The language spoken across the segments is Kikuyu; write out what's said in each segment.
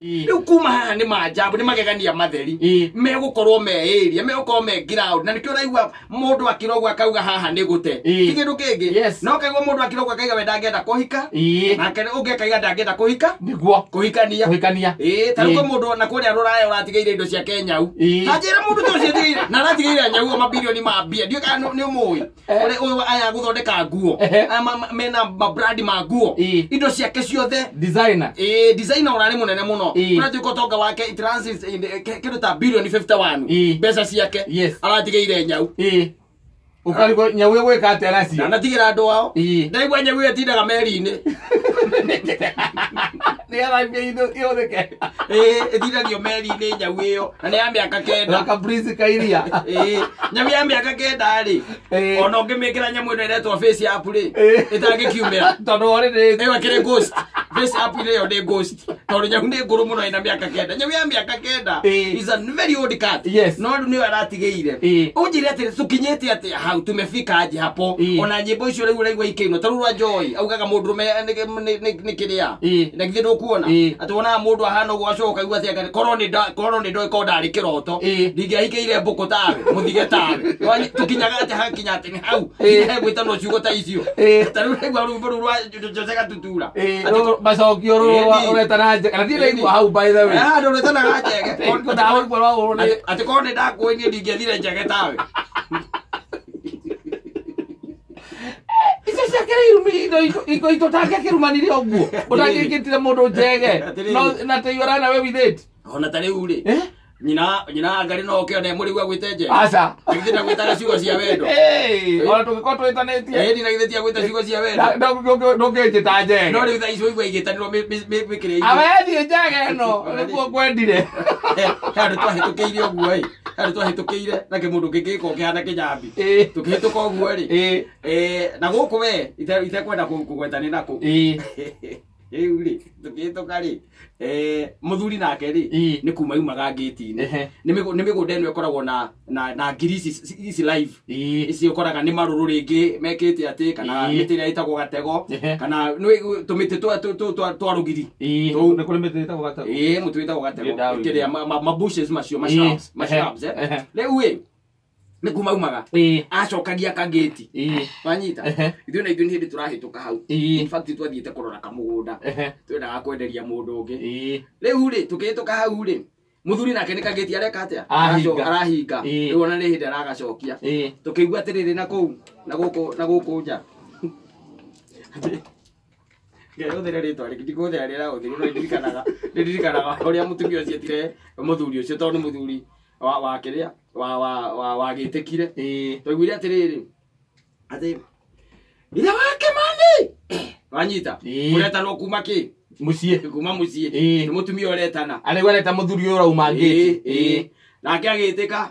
Rĩu kuma haha nĩ manjambu, nĩ magegania matheri. Megũkorwo me area, megũkorwo me ground, na nĩkĩo ũraigua mũndũ akĩrogwo akauga haha nĩ gũte. Ti kĩndũ kĩngĩ. No kaigua mũndũ akĩrogwo akaiga we ndangĩenda kũhika. Nake ũngĩ akaiga ndangĩenda kũhika. Nĩguo. Kũhikania. Kũhikania. Ĩĩ, ta rĩu kwĩ mũndũ na kũrĩa rũraya ũratigĩire indo ciake nyau. Ta njĩra mũndũ ta ũcio atigĩire, na aratigĩire nyau mabilioni ma mbia. Ndiũĩ kana nĩ ũmũĩ. Ũrĩa ũyũ aya gũthondeka nguo. Aya mena mabrandi ma nguo. Indo ciake ciothe. Designer. Ĩĩ, designer ũrarĩ mũnene mũno. Ũratuĩka ũtonga wake, it runs in kĩndũ ta bilioni 51. Mbeca ciake. Aratigĩire nyau. Ũkarigwo nyau ĩgwĩka atĩa nacio? Ndanatigĩra andũ ao. Ndaigua nyau ĩyo ĩtindaga meri-inĩ. Nĩgetha mbia ihũthĩke. Ĩĩ, ĩtindagio meri-inĩ nyau ĩyo. Na nĩ ya mĩaka 9. Gaka prince ka iria. Ĩĩ, nyau ya mĩaka 9 rĩ. Ona ũngĩmĩkĩra nyamũ ĩno ĩretwo face app rĩ, ĩtangĩkiumĩra. Tondũ already Ĩyo ĩkĩrĩ ghost. Face app ĩyo nĩ ghost. Tondũ nyau nĩ ngũrũ mũno ĩna mĩaka 9. Nyau ya mĩaka 9 is a very old cat. No rĩu nĩyo aratigĩire. Ũnjĩre atĩrĩ, tũkinyĩte atĩa hau, tumefika aje hapo? Ona nyĩmbo icio rĩu ũraigua ikĩinwo, ta rĩu rwa Joy, augaga mũndũrũme nĩ kĩrĩa. Na githĩ ndũkuona? Atĩ wonaga mũndũ ahana ũguo acoka ũkaigua atĩ anga korwo nĩ nda-, korwo nĩ ndoĩ korwo ndarĩ kĩroto. Ndingĩahikĩire mbũkũ tawe, mũthige tawe. Tũkinyaga atĩ hakinya atĩ nĩ hau. Nginya hegwĩtanwo ciugo ta icio. Ta rĩu ũraigua rwĩmbo rũu rwa Jose Gatutura. Atĩ Macokio rũrũ ũretana njege. Na thiĩ ndaigua hau, by the way. Handũ ũretanaga njege. Ndagũigua rwa ũrũ nĩ- Atĩ korwo nĩ ndakũĩ niĩ ndingĩathire njege tawe. Icio ciake nĩ irumi, indo indo ũtangĩakĩrumanire ũguo. Ũtangĩkĩtire mũndũ njege. Atĩrĩrĩ. No, na tĩ you run away with it. Ona ta rĩu rĩ. Nyina Ngarĩ no oke one mũrĩu agwĩte njege. Aca. Githĩ ndagwĩtaga ciugo cia wendo. Ona tũngĩkorwo twĩtanĩtie. Ĩĩ, na githĩ ti agwĩta ciugo cia wendo. Ndũngĩnjĩta njege. No rĩu thaa ici waigua igĩtanĩrwo mĩkĩrĩ-inĩ. Awethiĩ njege ĩno, nĩguo ngwendire. Handũ twahĩtũkĩire ũguo ĩ. Handũ twahĩtũkĩire na kĩmũndũ kĩngĩkwo kĩhana kĩnyambi. Tũkĩhĩtũka ũguo rĩ. Na gũkũ we, itekwenda kũgweta nĩ nakũ. Rĩu rĩ, tũkĩhĩtũka rĩ, mũthuri nake rĩ, nĩ kuma yumaga ngĩti-inĩ. Nĩ mĩgũnda ĩno ĩkoragwo na ngiri ici live. Ici ũkoraga nĩ marũrũ rĩngĩ mekĩte atĩ, kana mĩtĩ ĩrĩa ĩtagwo gatego, kana nĩ tũmĩtĩ twa rũgiri. Tũu. Nĩ kũrĩ mĩtĩ ĩtagwo gatego. Ĩĩ, mũtĩ wĩtagwo gatego. Nĩ ndawĩigua. Kĩrĩa, ma bushes macio, ma shrubs, ma shrubs, eh. Rĩu ĩ, nĩ kuma umaga. Acokagia kagĩti. Wanyita? Ithuĩ na ithuĩ nĩ hĩndĩ tũrahĩtũka hau. In fact, twathiĩte kũrora kamũgũnda. Twendaga kwenderia mũndũ ũngĩ. Rĩu rĩ, tũkĩhĩtũka hau rĩ, mũthuri nake nĩ kagĩti areka atĩa? Arahinga. Arahinga. Rĩu ona nĩ hĩndĩ aragacokia. Tũkĩigua atĩrĩrĩ na kũu, na gũkũ, na gũkũ nja. Ngehũthĩra rĩtwa rĩngĩ, ndikũhũthĩra rĩrĩa ũthĩrwo, no nĩndirikanaga ũrĩa mũtumia ũcio etire mũthuri ũcio, tondũ nĩ mũthuri wa kĩrĩa, wa gĩtĩkire. Twaiguire atĩrĩrĩ, atĩ ithe wa Kĩmani! Wanyita? Ũretanwo kuma kĩ? Mũciĩ. Kuma mũciĩ. Nĩ mũtumia ũretana. Arĩ areta mũthuri ũyũ ũrauma ngĩti. Nake agĩtĩka.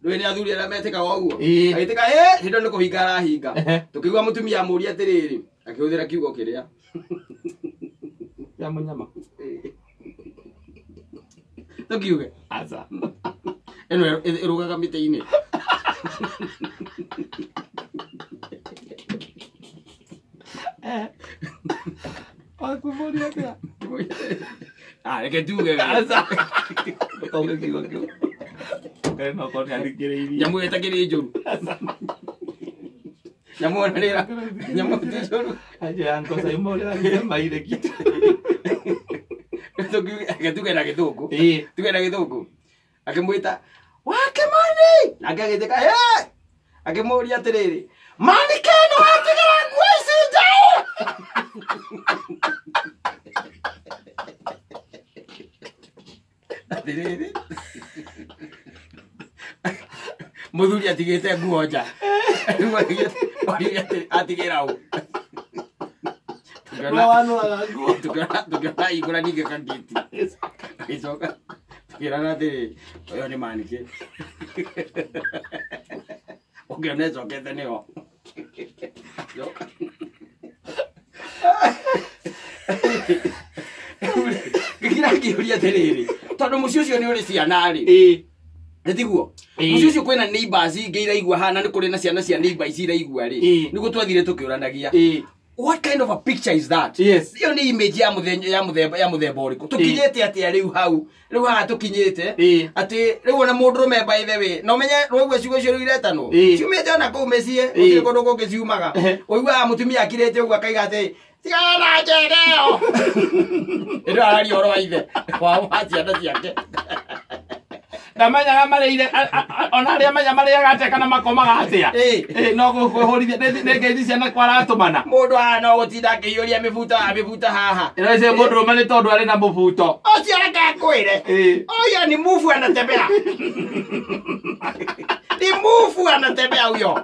Ndũĩ nĩ athuri arĩa metĩkaga ũguo. Agĩtĩka, hĩndĩ ĩyo nĩ kũhinga arahinga. Tũkĩigua mũtumia amũria atĩrĩrĩ, akĩhũthĩra kiugo kĩrĩa. Kĩa mũnyama. Tũkiuge. Aca. Ĩno ĩrũgaga mĩtĩ-inĩ. Wakumũria atĩa? Reke tuge. Aca. Ndũkauge kiugo kĩu. Ngai no akorwo nĩathikĩrĩirie. Nyamũ ĩyo ĩtakĩrĩ njũru. Nyamũ ĩyo nĩ ĩra-, nyamũ ĩyo ti njũru. Aje, Uncle Simon ũrĩa agĩtema ire kitu. Tũkiuge, reke tuge na gĩthũngũ. Tuge na gĩthũngũ. Akĩmwĩta, wa Kĩmani! Nake agĩtĩka, Ĩ! Akĩmũũria atĩrĩrĩ, Mani Keno watigĩra nguo ici njaũ? Atĩrĩrĩ, mũthuri atigĩte nguo nja. Rĩu oririe atĩrĩ, atigĩra ũ? Ũrĩa wanũraga nguo. Tũkĩona ahingũra ningĩ kagĩti. Agĩcoka tũkĩrana atĩrĩ, ũyũ nĩ manĩkĩ. Ũngĩona ĩcokete nĩho. Ngĩkira ngĩũria atĩrĩrĩ, tondũ mũciĩ ũcio nĩ ũrĩ ciana rĩ. Nĩ tiguo? Mũciĩ ũcio kwĩna neighbors ingĩ iraigua haha, na nĩ kũrĩ na ciana cia neighbor ici iraigua rĩ. Nĩguo twathire tũkĩũranagia. What kind of a picture is that? Yes. Iyo nĩ image ya mũthenya ya mũthemba ũrĩkũ? Tũkinyĩte atĩa rĩu hau? Rĩu haha tũkinyĩte atĩ rĩu ona mũndũrũme by the way, na ũmenye rũigua ciugo icio rĩu iretanwo ciumĩte ona kũu mĩciĩ, gũtirĩ kũndũ kũngĩ ciumaga. Ũiguaga mũtumia akirĩte ũguo akaiga atĩ tigana na njege ĩyo. Ĩndĩ araria ũhoro wa ithe wa ciana ciake. Ndamenyaga marĩire ona arĩa menya marĩaga atĩa kana makomaga atĩa. No gũkwĩhũrithia nĩ ngeithi ciana kwaratũmana. Mũndũ haha no gũtinda akĩiyũria mĩbuto haha. Ĩroice mũndũrũme nĩ tondũ arĩ na mũbuto. Ũcio reke ngwĩre. Ũyũ ni mufu anatembea. Ni mufu anatembea huyo.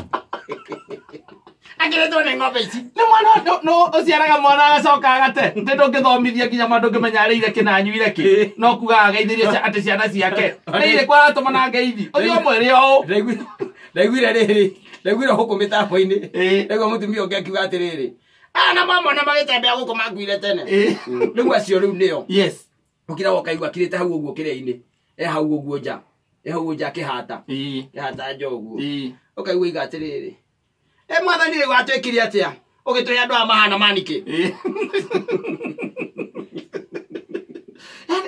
Akĩretwo nĩ ng'ombe ici. Nĩ mwana no ũciaraga mwana agacoka agate. Nĩ ndũngĩthomithia nginya mwana ndũngĩmenya arĩire kĩ na anyuire kĩ. No kuga ageithirie atĩ ciana ciake. Nĩ irĩ kwaratũmana ngeithi. Ũthiĩ ũmwĩre ũũ. Ndaiguire rĩrĩ. Ndaiguire gũkũ mĩtambo-inĩ. Ndaigua mũtumia ũngĩ akiuga atĩrĩrĩ. Ana mama na magĩtembea gũkũ makuire tene. Rĩu acio rĩu nĩo. Yes. Ũkĩra ũkaigua akirĩte hau ũguo kĩrĩa-inĩ. E hau ũguo nja. E hau nja akĩhata. Akĩhata nja ũguo. Ũkaigua iga atĩrĩrĩ. E mwathani rĩu atwĩkire atĩa? Ũgĩtũhe andũ aya mahana manĩkĩ.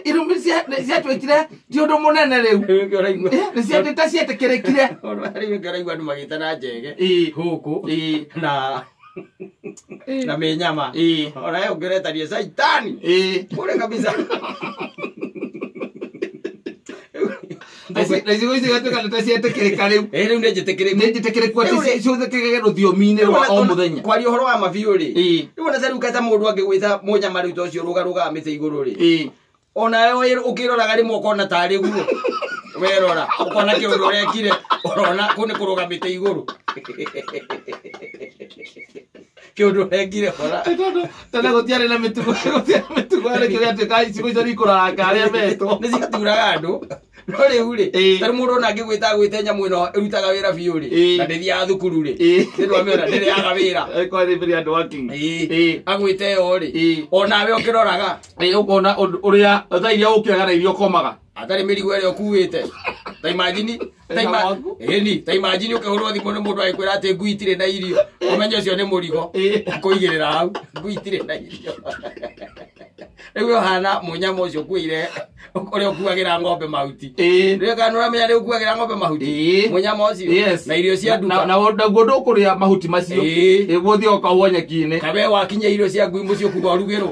Irumi ciatwĩkire ti ũndũ mũnene rĩu. Nĩ ciatĩta cietĩkĩrĩkire. Rĩu ũraigua andũ magĩtana njege. Hũkũ. Na mĩnyama. Ona we ũngĩretania caitani. Kũrĩ kabisa. Na icigo ici igatuĩka nĩ ta cietĩkĩrĩka rĩu. Rĩu nĩ njĩtĩkĩrĩku. Nĩ njĩtĩkĩrĩku atĩ ciũthĩkĩrĩke rũthiomi-inĩ rwa o mũthenya. Kwaria ũhoro wa mabiũ rĩ. Rĩu ona ta rĩu ta mũndũ angĩgwĩta mũnyama rĩu ta ũcio rũgarũgaga mĩtĩ igũrũ rĩ. Ona we ũkĩroraga rĩmwe ũkona tarĩ guo. Werora ũkona kĩũndũ ũrekire ũrona kũu nĩ kũrũga mĩtĩ igũrũ. Kĩũndũ ũrekire ũra. Tene gũtiarĩ na mĩtugo, gũtiarĩ mĩtugo yarĩ gĩatuĩka icigo icio nĩikũraga arĩa metwo. Nĩ ciaturaga andũ. No rĩu rĩ, ta rĩu mũndũ ona angĩgwĩta agwĩte nyamũ ĩno ĩrutaga wĩra biũ rĩ, na ndĩthiaga thukuru rĩ, nĩ ndwamĩona ndĩrĩaga wĩra. Ĩkorwo ĩrĩ andũ working. Agwĩte ĩyo rĩ, onawe ũkĩroraga. Ũkona ũrĩa thaa iria ũkĩraga na iria ũkomaga. Atarĩ mĩrigo ĩrĩa ũkuĩte. Ta imagine, ta imagine ũkĩhũrwo thimũ nĩ mũndũ agĩkwĩra atĩ ngui itirĩ na irio. Ũmenye ũcio nĩ mũrigo. Ũkũigĩrĩra hau, ngui itirĩ na irio. Rĩu ũhana mũnyama ũcio ũkuĩire ũrĩa ũkuagĩra ng'ombe mahuti. Rĩu kana ũramenya rĩu ũkuagĩra ng'ombe mahuti. Mũnyama ũcio na irio cia nduka. Na naguo ndũkũrĩa mahuti macio. Ĩguo ũthiĩ ũkauo nyeki-inĩ. Kawe wakinya irio cia ngui mũciĩ ũkuga ũrugĩrwo.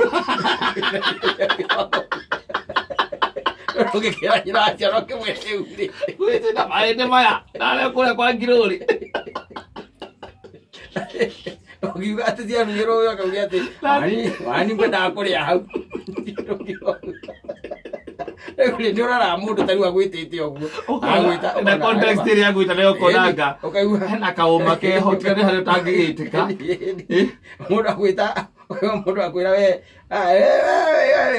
Ũgĩkĩra nyina wa ciana ũkĩmwĩra rĩu rĩ. Gwĩte na mahĩndĩ maya. Narĩa kũrĩa kwa ngirũrĩ. Ũkiuga atĩ ciarugĩrwo ũkauga atĩ wani ngwendaga kũrĩa hau. Rĩu nĩ ũroraga mũndũ ta rĩu agwĩtĩte ũguo. Agwĩta na context ĩrĩa agwĩta nĩyo ũkonanga. Ũkaigua hena kaũma keho tiga nĩ harĩa ũtangĩgĩtĩka. Mũndũ agwĩta mũndũ akwĩra we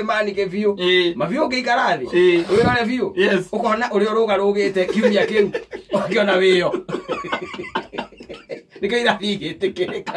manike biũ. Mabiũ ũngĩikara thĩ. Wĩrore biũ. Ũkona ũrĩa ũrũgarũgĩte kiumia kĩu. Ũkĩona wĩyo. Nĩkĩo irathiĩ igĩtĩkĩrĩka.